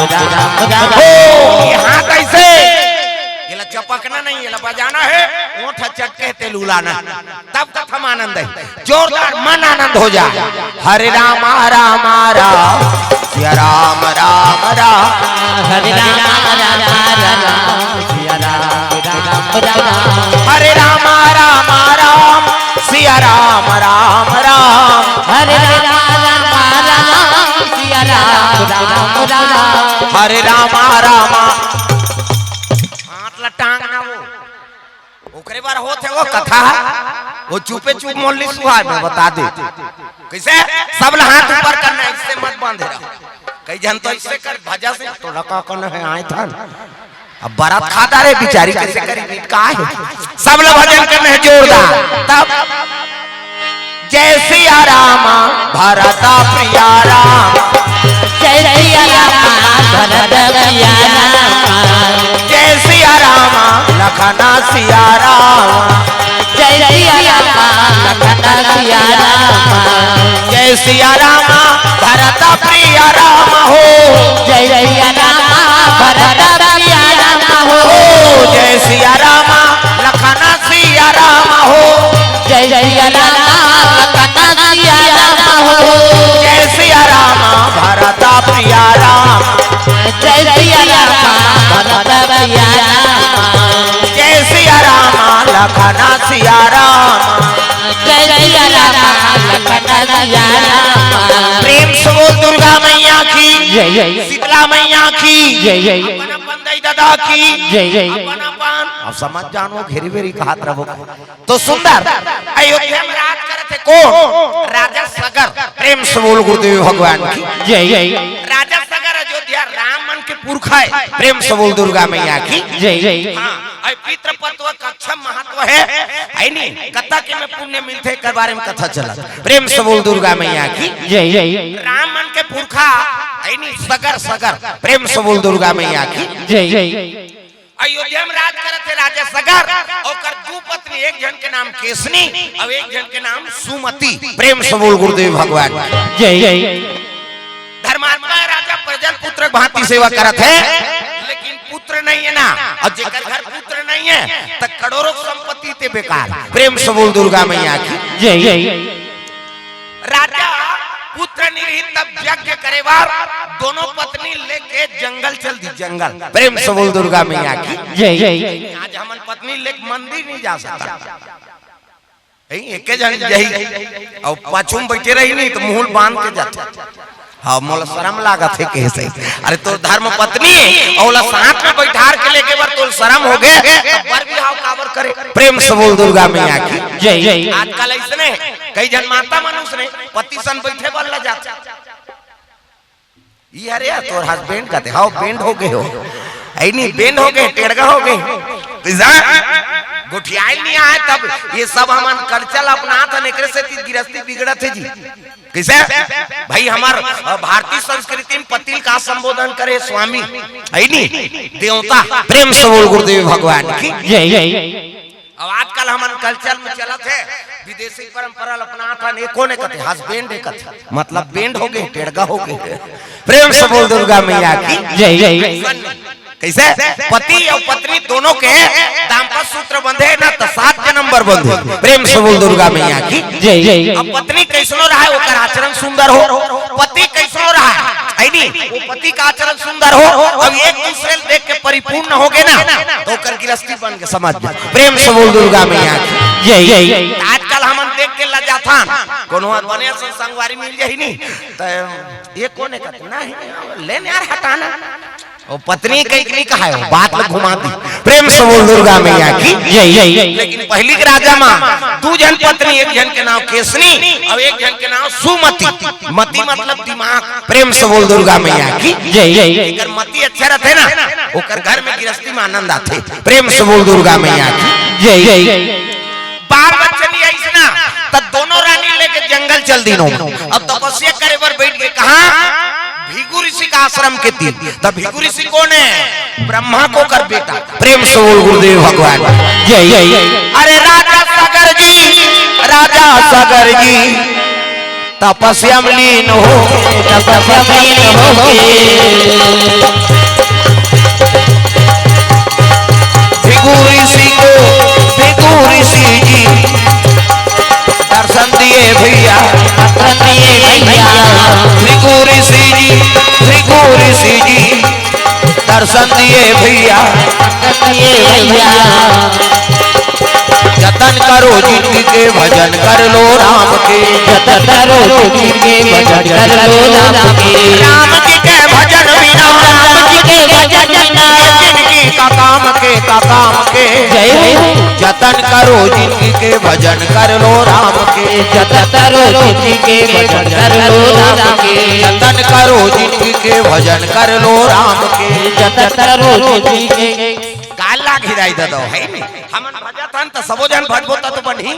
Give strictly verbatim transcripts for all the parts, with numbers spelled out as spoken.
हो, ये हाथ ऐसे, ये ला चपकना नहीं, ये ला बजाना है, ओठ चटके तेल उलाना, तब कथा में आनंद है। जोरदार मन आनंद हो जाए। हरे राम राम राम, सिया राम राम राम। हरे राम राम राम, सिया राम राम राम। हरे राम राम राम, सिया राम राम राम। हरे राम राम राम, सिया राम राम राम। हरे राम राम। हाथ ला टांग ना वो, ओकरे बर होत हे वो कथा। वो चुपे चुप मोर ली सुहाय, मैं बता दे। कैसे? सब ला हाथ ऊपर करना है, इससे मत बांधे रहो। कई झन तो इससे कर, भजा से तो लका कन है, आए था। अब बरात खाता रे बिचारी, कैसे करी, मीट का है? सब ला भजन करना है जोरदार। तब जय सिया राम, भरत प्रिया राम। जय सिया राम, भरत प्रिया राम। जय सिया राम, लखन सिया राम। जय सिया राम, लखन सिया राम। जय सिया राम, भरत प्रिया राम हो। जय सिया राम, भरत प्रिया राम हो। जय सिया राम, लखन सिया राम हो। जय सिया राम, लखन सिया राम हो। जय सिया राम, भरत प्रिया राम। जय सिया राम, भरत प्रिया राम। जय सिया राम, लखन सिया राम। जय सिया राम, लखन सिया राम। प्रेम से बोल दुर्गा मैया की, जय, जय। शीतला मैया की, जय, जय। अपन अपन दाई दादा की, जय, जय। अपन अपन। अब समझ जानो, घेरी बेरी कहत रहो। तो सुंदर अयोध्या में राज करत हे कौन? राजा सगर। प्रेम से बोल गुरुदेव भगवान की। जय, जय। राजा सगर अयोध्या राम मन के पुरखा हे। प्रेम से बोल दुर्गा मैया की। जय, जय। हाँ, अउ पितृपत्व कच्छम महत्व हे, है नी? कथा के में पुण्य मिलथे, एकर बारे में कथा चलत। प्रेम से बोल दुर्गा मैया की। जय, जय। राम मन के पुरखा, है नी? सगर, सगर। प्रेम से बोल दुर्गा मैया की। जय, जय। अयोध्या में राज करत हे राजा सगर, ओकर दू पत्नी, एक झन के नाम केसनी अउ एक झन के नाम सुमति। प्रेम से बोल गुरुदेव भगवान। जय, जय। धर्मात्मा राजा प्रजन पुत्र भांति सेवा करत हे, लेकिन पुत्र नहीं हे ना, अउ जेकर घर पुत्र नहीं हे, त करोड़ों संपत्ति ते बेकार। प्रेम से बोल दुर्गा मैया की। जय, जय। राजा पुत्र नहीं रही, तब यज्ञ करे बर दोनों पत्नी लेके जंगल चल दी, जंगल। प्रेम से बोल दुर्गा मैया की। जय, जय। आज हमन पत्नी लेके मंदिर नहीं जा सकत। यही एके जन जाही, अउ पाछू में बैठे रही नहीं तो मुंह बांध के जाथे। हाँ, मोला शरम लागत हे कहे से। अरे, तोर धर्म पत्नी हे, अउ ओला साथ में बैठार के लेगे बर तोर शरम होगे, त बर बिहाव काबर करे? प्रेम से बोल दुर्गा मैया की। जय, जय। आजकल अइसने कई झन माता मनुष्य ने पति सन बैठे बर लजाथे। ये अरे यार, तोर husband कथे, हाँ, bend हो गए हो, है नहीं, bend हो गए, टेड़गा हो गए। तो जा, गोठियाइल नहीं आए, तब ये सब हमन culture अपनात हन, एकरे सेती गिरस्ती बिगड़त हे जी। कइसे? भाई, हमर, अ, भारतीय संस्कृति में पति ल का संबोधन करे? स्वामी, है नी? देवता। प्रेम से बोल गुरुदेव भगवान की। जय, जय। अब आजकल हमन culture में चलत हे, विदेशी परंपरा ल अपनात हन, ये कोने कथे? Husband हे कथे, मतलब bend हो गए, टेड़गा हो गए। प्रेम से बोल दुर्गा मैया की। जय, जय। कइसे? पति अउ पत्नी दोनों के दाम्पत्य सूत्र बंधे ना, त सात जन्म बर बंधे। प्रेम से बोल दुर्गा मैया की। जय, जय। अब पत्नी कइसनो रहय, ओकर आचरण सुंदर हो, पति कइसनो रहय, है नी? वो पति का आचरण सुंदर हो, अब एक दूसरे ल देख के परिपूर्ण हो गए ना, त ओकर गिरस्ती बन के समझ में। प्रेम से बोल दुर्गा मैया की। जय, जय। आजकल हमन देख के लजाथन, कोनो बने से संगवारी मिल जाही नी, त ये कोने कथे? नहीं, लेन यार, हटाना। वो पत्नी कहीं नहीं कहा है, बात में घुमा दी। प्रेम से बोल दुर्गा मैया की। जय, जय। लेकिन पहली के राजा माँ दू झन पत्नी, एक झन के नाम केसनी अउ एक झन के नाम सुमति। मति मतलब दिमाग। प्रेम से बोल दुर्गा मैया की। जय, जय। एकर मति अच्छा रहथे ना, ओकर घर में गिरस्ती में आनंद आथे। प्रेम से बोल दुर्गा मैया की। जय, जय। बाल बच्चा नहीं आइस ना, त दोनों रानी लेके जंगल चल दीन। अब तपस्या करे बर बैठ के कहा? भृगु ऋषि का आश्रम के तीर। त भृगु ऋषि कोन हे? ब्रह्मा के ओकर बेटा। प्रेम से बोल गुरुदेव भगवान। जय, जय। अरे राजा सगर जी, राजा सगर जी, तपस्या में लीन हो, तपस्या में लीन हो। भृगु ऋषि जी दर्शन दिए भैया। ये भैया जतन करो जिनकी के भजन कर लो राम के। जतन करो जिनके भजन कर लो राम के। राम जी के भजन बिना राम जी के भजन बिना जिनकी का काम के का काम के। जय हो। जतन करो जिनकी के भजन कर लो राम के। जतन करो जिनके भजन कर लो राम के। जतन करो जिनकी के भजन कर लो राम के। जतन करो जिनके काला घिराई दे दो है नहीं। हमन भजत हन त सबो जन भजबो त तो बनही।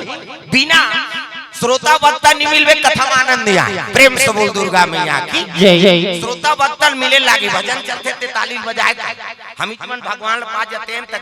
बिना श्रोता वक्ता नहीं मिलबे कथा में आनंद नहीं आए। प्रेम से बोल दुर्गा मैया की। जय जय। श्रोता वक्ता मिले लागे भजन चलते ते ताली बजाए के। हम ही मन भगवान ला पा जाते हैं त